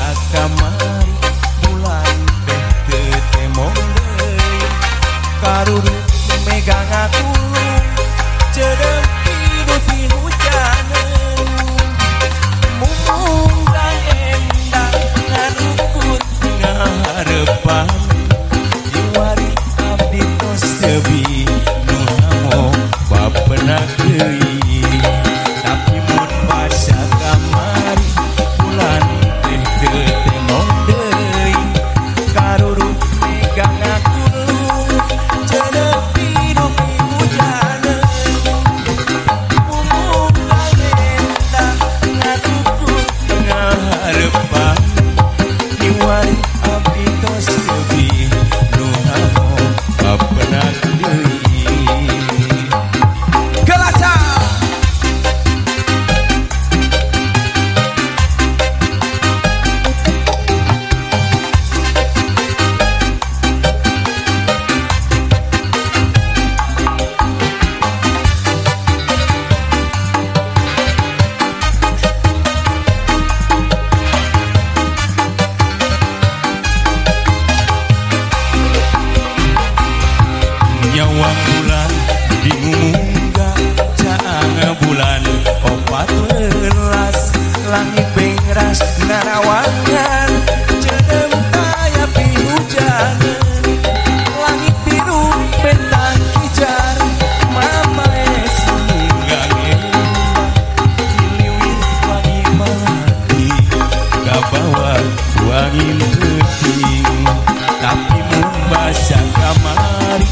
basa kamari bulan teh teu temong deui karuruk megang ngakulung ceudeum pinuh pihujaneun mumung kang endang nganukur ngaharepan diwari abdi tos teubi nu hamo bapenak deui tapi mun basa kamari bulan teh teu temong deui karuruk megang ngakulung ceudeum pinuh pihujaneun mumung kang endang nganukur ngaharepan diwari abdi tos teubi nu hamo bapenak deui. Gelaca. Nyawa bulan dimungga caang bulan 14 langit bengras narawangan ceudeum taya pihujaneun langit biru bentang kijar mamaes nunggang diliwir wangi melati kabawa wangin peuting tapi mun basa kamari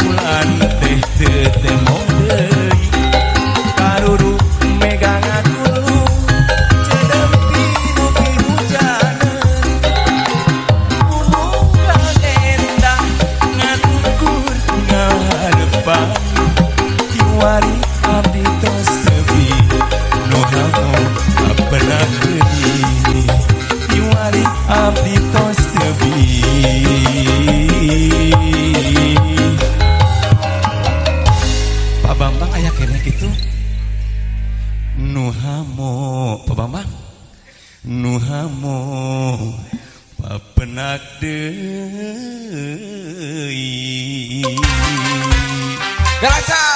bulan teh teu temong deui karuruk megang ngakulung ceudeum pinuh pihujaneun mumung kang endang nganukur ngaharepan kiwari abdi tos teubi nu hamo bapenak deui kiwari abdi tos teubi. Pak Bambang aya keneh kitu nu hamo Pak Bambang nu hamo bapenak deui. Gelaca.